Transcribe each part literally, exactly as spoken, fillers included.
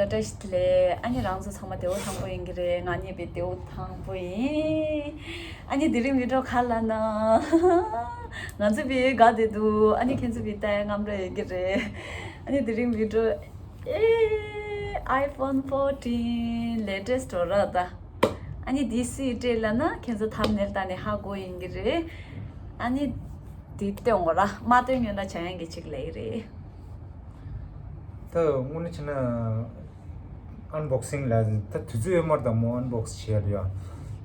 བཀྲ་ཤིས་བདེ་ལེགས། ཨ་ནི་རང་ཚོ་ཚང་མ་བདེ་པོ་ཐང་པོ་ཡིན་གྱི་རེད། ང་གཉིས་པའི་བདེ་པོ་ཐང་པོ་ཡིན། ཨ་ནི་དེ་རིང་བི་ཌིའོ་ག་ལ་ན། ང་ཚོ་བི་དགའ་བདེ་འདུག་ཨ་ནི་ཁྱེད་ཚོ་བི་ལྟ་ཡ་རྔམ་ར་ཡོད་ཀྱི་རེད། ཨ་ནི་དེ་རིང་བི་ཌིའོ་ཨེ་iPhone fourteen latest འགྲོ་ར་ད། ཨ་ནི་དེ་སུས་སྤྲད་ལ་ན་ཁྱེད་ཚོ་ཐམ་ནེལ་ལྟ་ནས་ཧ་གོ་ཡིན་གྱི་རེད། ཨ་ནི་དེ་སྟོན་དགོས་ར། མ་སྟོན་ཡོད་ན་བྱ་ཡང་གི་ཅིག་ལས་རེད། ད་དངོས་གནས་བྱས་ན་ཨན་བོག་སིང་ལ་ད་དུས་ཚོད་ཡོད་མ་རེད་ད། མོ་ཨན་བོག་སིང་བྱེད་ཡ་ལ་ཡ།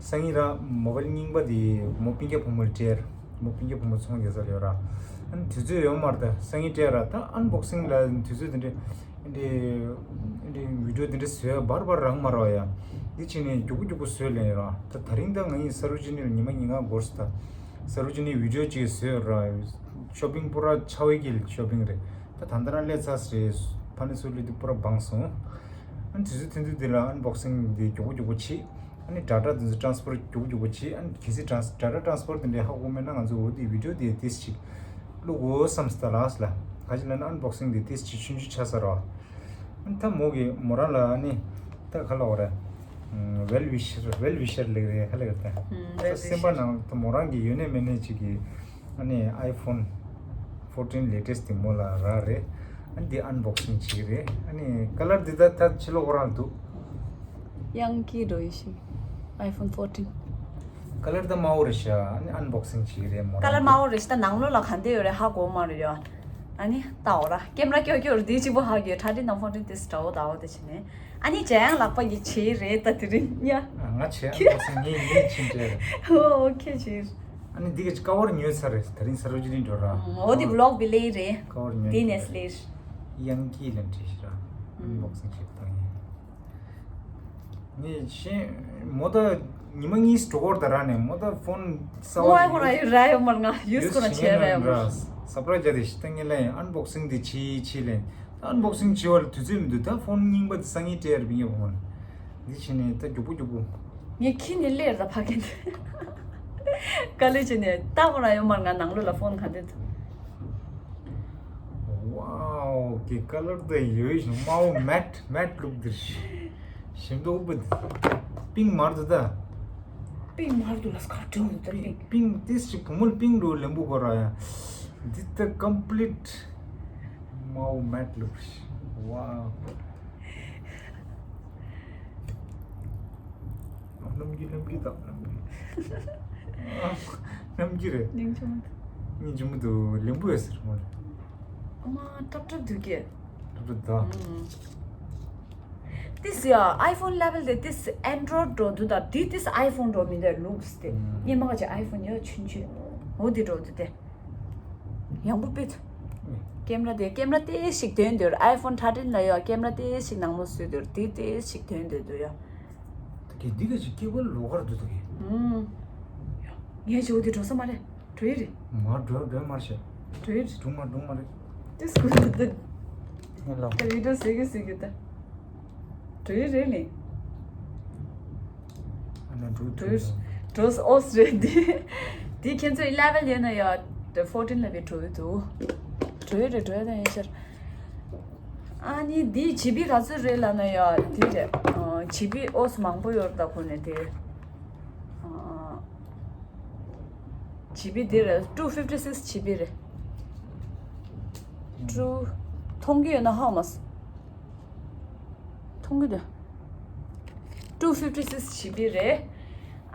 སང་ཉིན་ར་མོ་བལ་རྙིང་པ་དེ་མོ་པིང་ཀ་བུ་མོ་སྤྲད། མོ་པིང་ཀ་བུ་མོ་ཚོང་རྒྱག་ས་ལ་ཡོད་ར། ཨ་ནི་དུས་ཚོད་ཡོད་མ་རེད་ད། སང་ཉིན་སྤྲད་ར། ད་ཨན་བོག་སིང་ལ་དུས་ཚོད་དེ་འདྲ་འདི་འདི་བི་ཌིའོ་དེ་འདྲ་བཟོས་བར་བར་རག་མ་རག་ཡ། འདི་བྱས་ནས་མགྱོགས་པོ་མགྱོགས་པོ་བཟོས་ལེན་ཡོད་ར། ད་དེ་རིང་ད་ང་ཡི་ས་རུ་ཅི་ནི་ལ་ཉི་མ་ཉིན་གང་འགོར་སོང་ད། ས་རུ་ཅི་ནི་བི་ཌིའོ་ཅིག་བཟོས་ར། ཤོ་པིང་པུ་ར་ཆ་བའི་གི་ཤོ་པིང་རེད། ད་ད་ལྟ་རང་སླེབས་ཚར་རེད། ཕ་ནི་སུ་ལི་དུ་པུ་ར་བང་སོང་། ཨ་ནི་དུས་ཚོད་ཐུང་ཐུང་འདི་ལ་ཨན་བོག་སིང་འདི་མགྱོགས་པོ་མགྱོགས་པོ་བྱེད། ཨ་ནི་ཌ་ཊ་འདི་ཚོ་ཊ་རན་སི་ཕར་མགྱོགས་པོ་མགྱོགས་པོ་བྱེད། ཨ་ནི་གལ་སྲིད་ཊ་རན་སི་ཌ་ཊ་ཊ་རན་སི་ཕར་དེ་འདྲའི་ཧ་གོ་མེད་ན་ང་ཚོ་འོ་དེ་བི་ཌིའོ་དེ་ཏིས་ཅིག་བླུག་དགོས་བསམ་སྟེ་ལགས་ལ། ག་ཅི་ལབ་ན་ཨན་བོག་སིང་དེ་ཏིས་ཅིག་ཆུང་ཆུང་ཆགས་ས་རེད་བ། ཨ་ནི་ད་མོ་གི་མོ་རང་ལ་ཨ་ནི་ད་ག་ལབ་དགོས་རེད། ཝེལ་ཝི་ཤར་ཝེལ་ཝི་ཤར་ལབ་རེད། ག་ལབ་རེད་ད། ད་སེམས་པ་ནང་ད་མོ་རང་གི་ཡོད་ནས་མེད་ནས་ཅིག་གི་ཨ་ནི་iPhone fourteen latest དེ་མོ་ལ་རག་རེད། ཨ་ནི་འདི་ཨན་བོག་སིང་བྱེད་ཀྱི་རེད། ཨ་ནི་ཀ་ལར་འདི་ད་ད་ཕྱི་ལོགས་ཁོ་རང་འདུག་ཡང་ཀི་འགྲོ་ཡི་ཤིང་iPhone fourteen། ཀ་ལར་ད་དམར་པོ་རེད་ཤག་ཨ་ནི་ཨན་བོག་སིང་བྱེད་ཀྱི་རེད་མོ་རང་། ཀ་ལར་དམར་པོ་རེད་ཤག་ད་ནང་ལོགས་ལ་ག་འདྲ་ཡོད་རེད་ཧ་གོ་མ་རེད་ཡ། ཨ་ནི་ལྟ་འོ་ར། ཀེམ་ར་ཀྱོག་ཀྱོག་རེད། འདི་གཅིག་པོ་ཧ་གོ་ཡོད། ཐ་དི་ནང་ཕོན་ཊི་ཏིས་འདྲ་བོ་ད་འོ་དེ་བྱས་ནས། ཨ་ནི་ཇ་ཡང་ལག་པ་གི་བྱེད་རེད་ད་དེ་རིང་ཡ། ང་བྱས་ཨན་བོག་སིང་ངས་ངས་ཕྱིན་སྤྲད་རེད། ཨོ་ཁེ་བྱེད། ཨ་ནི་འདི་ག་ཅིག་ཀ་བར་ཉོས་ཚར་རེད། དེ་རིང་ས་རུ་ཅི་རིང་འགྲོ་ར། ཨོ་དེ་བི་ལོག་བི་ལེ་རེད། ཀ་བར་ཉོས་དེ་ཚར་ནས་རེད། ལེ། ཡང་ཀི་ལ་འདྲི་ཤི་ར། ཨན་བོག་སིང་བྱེད་སྟངས་ཡིན། ངས་ཤེས་མོ་ད་ཉི་མ་གཉིས་འགྲོ་སྐོར་ད་ར་ནས་མོ་ད་ཕོན་གསར་པ་མོ་ཨ་ཁོ་ར་ཡུ་ར་ཡོད་མར་ང་ཡུས་ཁོ་ར་བྱས་ར་ཡོད་མར། སབ་ར་ཇ་དེ་ཤི་ཏང་ངེ་ལ་ཡང་ཨན་བོག་སིང་དེ་བྱེད་བྱེད་ལེན། ཨན་བོག་སིང་བྱེད་པ་ལ་དུས་ཚོད་མི་འདུག་ད་ཕོན་རྙིང་པ་དེ་སང་ཉིན་སྤྲད་ཡར་བི་ངེ་ཕོན་འདི་བྱས་ནས་ད་མགྱོགས་པོ་མགྱོགས་པོ། ངས་ཁྱི་ནས་སླེབས་ར་ཕ་གི་འདི། དཀའ་ལས་བྱས་ནས་ལྟ་ཁོ་ར་ཡོད་མར་ང་ནང་ལོགས་ལ་ཕོན་ག་འདི་འདུག་ཝའོ་གི་ཀ་ལར་དེ་ཡོད་ཞིང་དམར་པོ་མེཊ་མེཊ་ལུག་འདིར་ཞིམ་མདོག་པོ་འདི། པིང་མར་དུ་ད། པིང་མར་དུ་ལ་སྐར་གྲོང་དུ་པིང་པིང་ཏིས་ཅིག་བུ་མོ་ལ་པིང་རུ་ལེམ་བུ་གོ་ར་ཡ། འདི་ད་ཀམ་པི་ལིཊ་དམར་པོ་མེཊ་ལུག་ཝའོ། རྣམ་འགྱུར་རྣམ་འགྱུར་དང་རྣམ་འགྱུར། རྣམ་འགྱུར་རེད། སྙིང་རྗེ་མོ་འདུག་སྙིང་རྗེ་མོ་འདུག་ལེམ་བུ་ཡོད་ཟེར་མོ་ལ། ཨ་མ་ཏོག་ཏོག་འདུག་གས། ཏོག་ཏོག་འདུག་ཏིས་ཡ་iPhone eleven དེ་ཏིས་Android འགྲོ་འདུག་ད་དེ་ཏིས་iPhone འགྲོ་མི་འདུག་ལུགས་དེ། ངས་མ་ག་ཅིག་iPhone ཡོད་ཆུན་ཆུན། འོ་དེ་འགྲོ་འདུག་དེ། ཡང་པོ་པིད། ཀེམ་ར་དེ་ཀེམ་ར་ཏེ་ཞིག་དོན་འདོད། iPhone thirteen ལ་ཡོད་ཀེམ་ར་ཏེ་ཞིག་ནང་མོ་བཟོས་འདོད་དེ་ཏེ་ཞིག་དོན་འདོད་འདུག་ཡ། ད་གི་འདི་ག་ཅིག་སྐྱེ་བ་ལོགས་ཀར་འདུག་ད་གི། ཨུམ། ཡ། ངས་བྱེད་འོ་དེ་འགྲོ་ས་མ་རེད། འགྲོ་ཡི་རེད། མ་འགྲོ་འགྲོ་མ་རེད་ཤག་འགྲོ་ཡི་རེད། སྒྲུང་མ་སྒྲུང་མ་རེད། ཏེ་སྐུ་ར་འདི། ཧེ་ལོ། ད་བི་ཌིའོ་ཟེར་གི་ཟེར་གི་ད། འགྲོ་ཡི་རེད་ལེ། ཨ་ན་འགྲོ་འགྲོ་འགྲོ་འགྲོ་ཨོས་རེད་འདི། འདི་ཁྱེད་ཚོ་eleven ཡོད་ན་ཡ། ད་fourteen ལ་བི་འགྲོ་ཡི་འདུག་འགྲོ་ཡི་རེད་འགྲོ་ཡི་ད་ཡིན་ཤར། ཨ་ནི་འདི་ཇི་བི་ག་ཚོད་རེད་ལབ་ན་ཡ་འདི་རེད། ཨ་ཇི་བི་ཨོས་མང་པོ་ཡོད་རེད་ད་ཁོ་ནས་དེ། ཨ་ཇི་བི་འདི་རེད། two fifty six ཇི་བི་རེད། two མཐོང་གི་ཡོད་ན་ཧ་མ་སོང་། མཐོང་གི་འདུག two fifty six ཇི་བི་རེད།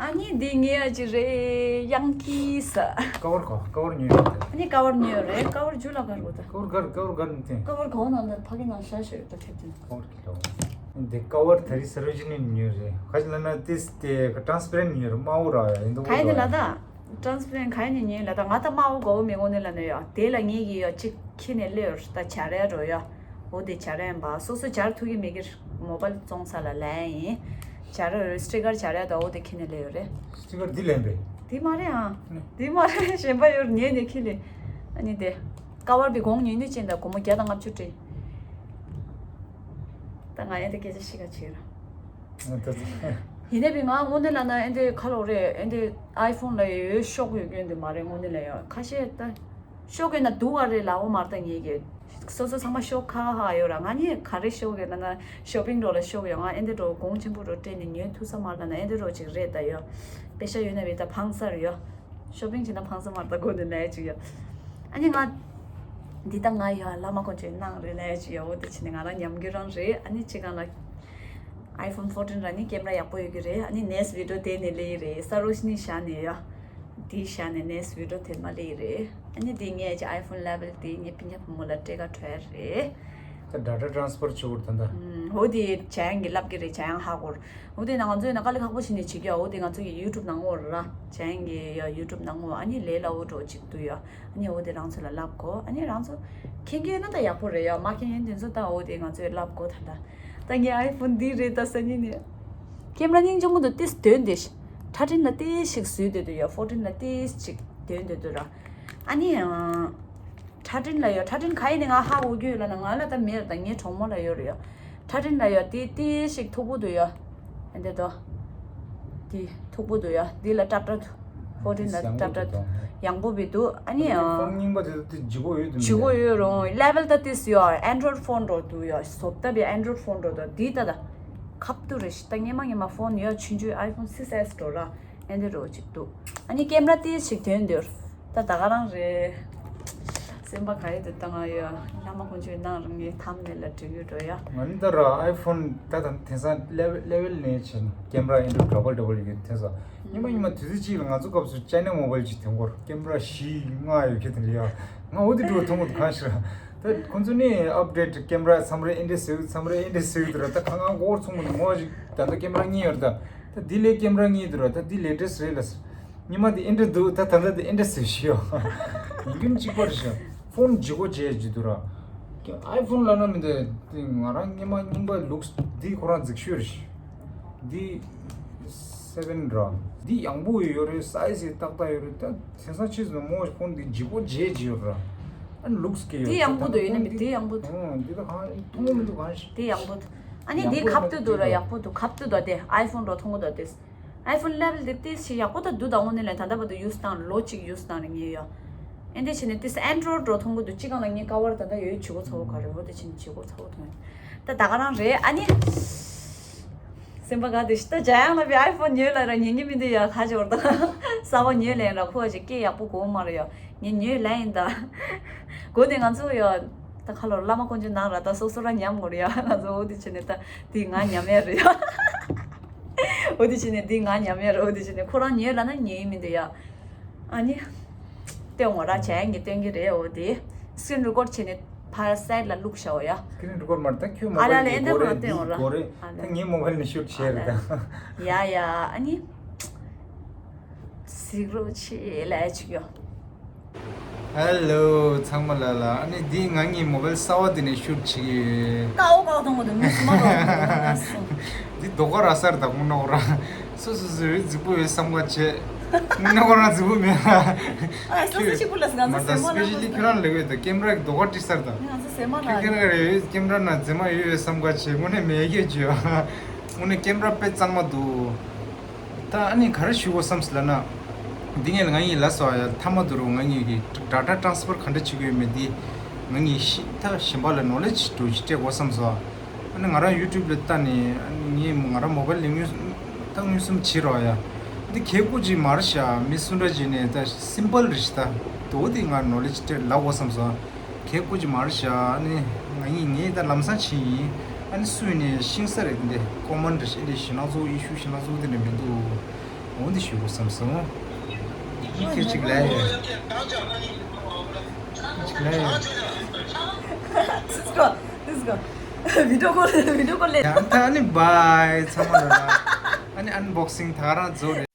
ཨ་ནི་འདི་ངའི་ཨ་ཅི་རེད་ཡང་ཀིས། ཀ་བར་གོ་ཀ་བར་ཉོས་ཡོད་རེད། ཨ་ནི་ཀ་བར་ཉོས་ཡོད་རེད། ཀ་བར་ཇུ་ལ་གར་གོ་ད། ཀ་བར་གར་ཀ་བར་གར་ནི་དེ། ཀ་བར་གོ་ན་ད་ཕ་གི་ནང་ཤ་ཤ་ཡོད་ད་ཐེབས་དེ། ཀ་བར་གི་ལོ། འདི་ཀ་བར་ད་རི་སར་བི་ཇི་ནི་ཉོས་རེད། ག་ཅི་ལ་ན་ཏིས་དེ་ཀ་ཊ་རན་སི་པེ་རེན་ཊི་ཉོས་རེད། དམར་པོ་ར་ཡིན་འདུག་ག་ཡིན་ལ་ད། ཊ་རན་སི་པེ་རེན་ཊི་ག་ཡིན་ནི་ཉོས་ལ་ད་ང་ད་དམར་པོ་དགོས་མི་དགོས་ནི་ལ་ནི་ཡོད་དེ་ལ་ངེད་ཀྱི་ཡོད་གཅིག་ཁྱི་ནས་སླེབས་ད་བྱ་ར་འགྲོ་ཡོད། འོ་དེ་བྱ་ར་ཡིན་པ་སོ་སོ་སྦྱར་ཐུབ་ཀྱི་མེད་ཀྱི་མོ་བལ་བཙོང་ས་ལ་ལན་ཡིན། བྱ་ར་ཡོད་སི་ཊི་ཀར་བྱ་ར་ད་འོ་དེ་ཁྱི་ནས་སླེབས་ཡོད་རེད། སི་ཊི་ཀར་འདི་ལེན་པས། འདི་མ་རེད་ཨ། ནི། འདི་མ་རེད་གཞན་པ་ཡོད་ཉེ་ནས་ཁྱི་ལས། ཨ་ནི་དེ། ཀ་བར་བི་གོང་ཉུང་ཉུང་ཅན་ད་སྒོར་མོ་བརྒྱ་དང་ལྔ་བཅུ་སྤྲད། ད་ང་ཡང་དེ་སྐད་ཆ་ཤི་ག་བྱེད་ར། ཨ་ད་ད། ཡིན་ནའི་བི་ང་དངོས་གནས་ལ་ན་ཨེ་འདི་ཁ་ལོ་རེད་ཨེ་འདི་ཨའི་ཕོན་ལ་ཡོད་ཤོག་ཡོད་རྒྱུ་འདི་མ་རེད་དངོས་གནས་ལ་ཡོད་ཁ་ཤས་ད། ཤོག་གི་ན་སྡུག་ག་རེད་ལབ་འོ་མར་ད་ངེད་ཀྱི། སོ་སོ་ཚང་མ་ཤོག་ཁ་ཧ་ཡོད་ར། ང་ནི་ག་རེ་ཤོག་གི་ན་ན་ཤོ་པིང་འགྲོ་ལ་ཤོག་ཡོད། ང་ཨེ་འདི་འགྲོ་གོང་ཆེན་པོ་འགྲོ་སྤྲད་ནས་ཉོས་ཐུབ་ས་མ་ལ་ན་ཨེ་འདི་འགྲོ་ཅིག་རེད་ད་ཡོད། པེ་ཤ་ཡོད་ན་བི་ད་ཕངས་ས་རེད་ཡོད། ཤོ་པིང་བྱས་ན་ཕངས་ས་མ་རེད་ད་གོ་ནས་ལས་ཅིག་ཡོད། ཨ་ནི་ང་འདི་ད་ང་ཡ་བླ་མ་དཀོན་མཆོག་གནང་རེད་ལས་ཅིག་ཡོད། འོ་དེ་བྱས་ནས་ང་རང་ཉམས་རྒྱུ་རང་རེད། ཨ་ནི་ཅི་གང་ལ་iPhone fourteen ར་ནི་ཀེམ་ར་ཡག་པོ་ཡོད་ཀྱི་རེད། ཨ་ནི་next video དེ་ནས་ལས་རེད། ས་རོ་ཤི་ནི་ཤ་ནས་ཡོད། དེའི་ཤ་ནས་next video དེ་མ་ལས་རེད། ཨ་ནི་དེ་ངས་ཀྱི་iPhone eleven དེ་ངས་སྤུན་ཀྱག་བུ་མོ་ལ་སྤྲད་ག་འཕྲོད་རེད། ད་data transfer བྱེད་དགོས་ད་ད། ཨུམ། འོ་དེ་བྱ་ཡང་གི་ལབ་ཀྱི་རེད། བྱ་ཡང་ཧ་གོ་རེད། འོ་དེ་ན་ང་ཚོས་ན་དཀའ་ལས་ཁག་པོ་བྱས་ནས་བྱེད་ཀྱི་འོ་དེ་ང་ཚོ་གི་YouTube ནང་འོ་ར། བྱ་ཡང་གི་ཡ་YouTube ནང་འོ་ཨ་ནི་ལས་ལ་འོ་འགྲོ་ཅིག་འདུག་ཡ། ཨ་ནི་འོ་དེ་རང་ཚོ་ལ་ལབ་གོ་ཨ་ནི་རང་ཚོ་མཁྱེན་གྱི་ཡོད་ན་ད་ཡག་པོ་རེད་ཡ། མ་མཁྱེན་ཡོད་དེ་ཚོ་ད་འོ་དེ་ང་ཚོས་ལབ་གོ་ད་ད། ད་ངའི་iPhone འདི་རེད་ད་སང་ཉིན་ནས། ཀེམ་ར་སྙིང་རྗེ་མོ་འདུག་ཏིས་དོན་དེ་ཤི། ཁྲ་ཁྲིན་ལ་ཏིས་ཞིག་བཟོས་བསྡད་འདུག་ཡ། ཕོར་ཊིན་ལ་ཏིས་ཞིག་དོན་བསྡད་འདུག་ར། ཨ་ནི་ཨ། ཁྲ་ཁྲིན་ལ་ཡོད། ཁྲ་ཁྲིན་ག་ཡིན་ནི་ང་ཧ་གོ་རྒྱུ་ཡོད་ལ་ན་ང་ལ་ད་མེད་ར། ད་ངའི་གྲོགས་མོ་ལ་ཡོད་རེད་ཡ། ཁྲ་ཁྲིན་ལ་ཡོད་ཏི་ཏིས་ཞིག་མཐུག་པོ་འདུག་ཡ། ཨ་འདི་དོ། འདི་མཐུག་པོ་འདུག་ཡ། འདི་ལ་ཏྲབ་ཏྲབ་འདུག་ཕོར་ཊིན་ལ་ཡང་པོ་ཏྲབ་ཏྲབ་འདུག་འདུག་ཡང་པོ་བི་འདུག་ཨ་ནི་ཕོན་རྙིང་པ་དེ་ཚོ་དེ་ལྗིད་ཁོག་ཡོད་དུ་ལྗིད་ཁོག་ཡོད་རུང་ལེ་ཝལ་ད་ཏིས་ཡོད། Android phone འགྲོ་འདུག་ཡ། བཟོ་ལྟ་བི་Android phone འགྲོ་འདུག་འདི་ད་ད་ཁབ་ཏུ་རེ་ཞིག་ད་སྔས་མ་སྔས་མ་ཕོན་ཡོད་ཆུང་ཆུང་iPhone six S འགྲོ་ར། ཨེ་འདི་རོ་ཅིག་འདུག་ཨ་ནི་ཀེམ་ར་ཏིས་ཞིག་དོན་འདིར། ད་ད་ག་རང་རེད། སེམས་པ་ག་ཡེ་འདུག་ད་ང་ཡོད་བླ་མ་དཀོན་མཆོག་གནང་རང་ངའི་ཐམ་ནེལ་ལ་འབྲི་རྒྱུ་འགྲོ་ཡ། ང་ནི་ད་ར་iPhone ད་ད་དེང་སང་level level ནས་ཕྱིན་ཀེམ་ར་Android double double ཡོད་དེང་སང་ཉི་མ་ཉི་མ་དུས་ཚོད་གཅིག་ལ་ང་ཚོ་སྐབས་སུ་China Mobile ཅིག་དེང་སྐོར་ཀེམ་ར་བཞི་ལྔ་ཡོད་ཁྱེད་དེ་ལ་ཡ། ང་འོ་དེ་འགྲོ་མཐོང་གི་འདུག་གང་ཤེས་ར། ད་ཁོང་ཚོ་ནི་update ཀེམ་ར་མཚམས་རེ་ཨེ་འདྲ་ཟེར་མཚམས་རེ་ཨེ་འདྲ་ཟེར་གི་འདུག་ར། ད་གང་གང་མགོ་བོར་ཚོང་གི་འདུག་ངོ་ཞིག་ད་ལྟ་ཀེམ་ར་གཉིས་ཡོད་རེད་ད། ད་འདི་ལས་ཀེམ་ར་གཉིས་འདུག་ར། ད་འདི་latest རེད་ལ། ཉི་མ་འདི་ཨེ་འདྲ་འདུག་ད་ད་ལྟ་འདི་ཨེ་འདྲ་ཟེར་ཞིག་ཡོད། ཡིན་རྒྱུན་གཅིག་པ་རེད་ཤག་ཕོན་ལྗིད་ཁོག་བྱས་ཀྱི་འདུག་ར། iPhone ལབ་ན་མི་འདུག་དེ་ང་རང་སྔོན་མ་རྙིང་པ་looks འདི་ཁོ་རང་རྫིག་ཤོས་རེད་ཤག་འདི་seven འདྲ། འདི་ཡང་པོ་ཡོད་རེད། size ཡང་ཏག་ཏག་ཡོད་རེད། ད་དེང་སང་ཕྱིས་སུ་མོ་ཕོན་འདི་ལྗིད་པོ་བྱས་ཀྱི་ཡོད་ར། ཨ་ནི་looks གི་ཡོད་འདི་ཡང་པོ་འདུག་ཡིན་ན་མི་འདི་ཡང་པོ་འདུག་འོ་འདི་ད་གང་མཐོང་མི་འདུག་གང་ཞིག་འདི་ཡང་པོ་འདུག་ཨ་ནི་འདི་ཡང་པོ་ཁབ་ཏུ་འདུག་ར། ཡག་པོ་འདུག་ཁབ་ཏུ་འདུག་དེ་iPhone འགྲོ་མཐོང་གི་འདུག་དེ། iPhone eleven དེ་ཏིས་ཞིག་ཡག་པོ་ད་འདུག་ད་དངོས་གནས་ལ་ད་ལྟ་བར་དུ་use བཏང་ལོ་གཅིག་use བཏང་ནས་ཉེས་ཡོད། ཨེ་འདི་བྱས་ནས་ཏིས་Android འགྲོ་མཐོང་གི་འདུག་གཅིག་སྒང་ལ་ངའི་ཀ་བར་ད་ལྟ་ཡོད་ལྗིད་ཁོག་ཚ་བོ་ག་རེ་འོ་དེ་བྱས་ནས་ལྗིད་ཁོག་ཚ་བོ་མཐོང་ཡོད། ད་ད་ག་རང་རེད། ཨ་ནི་སེམས་པ་དགའ་དེ་ཤི་ད་འཇམ་དབྱངས་ལགས་པའི་iPhone ཉོས་ལ་ར་ཉན་གི་མི་འདུག་ཡ། ཁ་ཅིག་བར་ད་གསར་པ་ཉོས་ལན་ར་ཁོ་ཅིག་སྐད་ཡག་པོ་གོ་མ་རེད་ཡ། ངས་ཉོས་ལན་ཡིན་ད། གོ་ནས་ང་ཚོ་ཡ། ད་ཁ་ལོར་བླ་མ་དཀོན་མཆོག་གནང་ར་ད་སོ་སོ་ར་ཉམས་དགོས་རེད་ཡ། ང་ཚོ་འོ་དེ་བྱས་ནས་ད་དེ་ང་ཉམས་ཡ་རེད་ཡ། འོ་དེ་བྱས་ནས་དེ་ང་ཉམས་ཡ་རེད། འོ་དེ་བྱས་ནས་ཁོ་རང་ཉོས་ལ་ན་ཉོས་ཡིན་མི་འདུག་ཡ། ཨ་ནི། སྟོན་འོ་ར་བྱས་ངས་སྟོན་གི་རེད། འོ་དེ་screen record བྱས་ནས་ཕར་side ལ་བླུགས་བཞག་འོ་ཡ། screen record མ་རེད་ད་ཁྱོད་ཨ་ལ་ལ་mobile ཨེ་འདི་འདྲ་གོ་རེད། མ་སྟོན་འོ་འདི་ར་གོ་རེད། ཨ་ལ། ད་ངའི་mobile ནས་shoot བྱས་རེད་ད། ཡ་ཡ་ཨ་ནི། གཟིགས་རོགས་བྱེད་ལས་ཅིག་ཡོད། Hello ཚང་མ་ལ་ལ། ཨ་ནི་འདི་ང་གཉིས་mobile གསར་བ་འདི་ནས་shoot བྱེད་ཀྱི་ཡོད། ཀའོ་ཀའོ་གཏོང་གི་འདུག་མི་སུ་མ་གཏོང་གི་འདུག་འདི་རྡོ་ཀ་ར་གསར་དང་དགུང་ནག་ར། སོ་སོ་སོ་ཡོད་རྫིག་པོ་ཡོད་བསམ་ག་བྱེད། དགུང་ནག་ར་རྫིག་པོ་མེད་ལ། ཨ་སོ་སོ་གཅིག་པུ་ལ་ང་ཚོ་ཟེར་མ་ལ་specially ཁྱོད་རང་ལ་ཡོད་དོ་ཀེམ་ར་གི་རྡོ་ཀ་ཏི་གསར་དང་། ང་ཚོ་ཟེར་མ་ལ་ཁྱོད་ཀེམ་ར་རེ་ཡོད་ཀེམ་ར་ན་རྫི་མ་ཡོད་ཡོད་བསམ་ག་བྱེད། དངོས་གནས་མེད་སྐད་བརྗོད། དངོས་གནས་ཀེམ་ར་དཔེ་གཙང་མ་འདུག་ད་ཨ་ནི་ག་རེ་ཞུ་དགོས་བསམ་སི་ལབ་ན། འདི་ངས་ང་གཉིས་ལབ་སོང་ཡ། མཐའ་མ་དུ་རུ་ང་གཉིས་ཀྱི་data transfer ག་འདྲ་བྱེད་དགོས་ཡོད་མེད་འདི། ང་གཉིས་ཤི་ད་གཞན་པ་ལ་knowledge འགྲོ་ཞིག་སྤྲད་དགོས་བསམ་སོང་། ཨ་ནི་ང་རང་YouTube ལ་ལྟ་ནས་ཨ་ནི་ངས་ང་རང་mobile ལ་དངོས་ད་དངོས་སུ་བྱེད་རོགས་ཡ། འདི་གལ་དགོས་ཅིག་མ་རེད་ཤག་མི་སུ་འདྲ་ཅིག་ནས་ད་simple རེད་ཤག་ད་དོ་འདི་ང་knowledge སྤྲད་ལབ་དགོས་བསམ་སོང་། གལ་དགོས་ཀྱི་མ་རེད་ཤག་ཨ་ནི་ང་ཡིན་ངས་ད་ལམ་སང་བྱས་ཡིན། ཨ་ནི་སུ་ཡིན་ནས་ཤེས་ས་རེད། འདི་common རེད་ཤག་འདི་ཞེ་ནག་ཚོ་issue ཞེ་ནག་ཚོ་དེ་འདྲ་མི་འདུག་འོ་འདི་ཞུ་དགོས་བསམ་སོང་། ཁྱེད་ཅིག་ལས་ཡོད། ཅིག་ལས་ཡོད། Let's go. Let's go. video call video call ལས། ཡང་ད་ཨ་ནི་bye ཚང་མ་ལ། ཨ་ནི་unboxing ད་ག་རང་རྫོགས་རེད།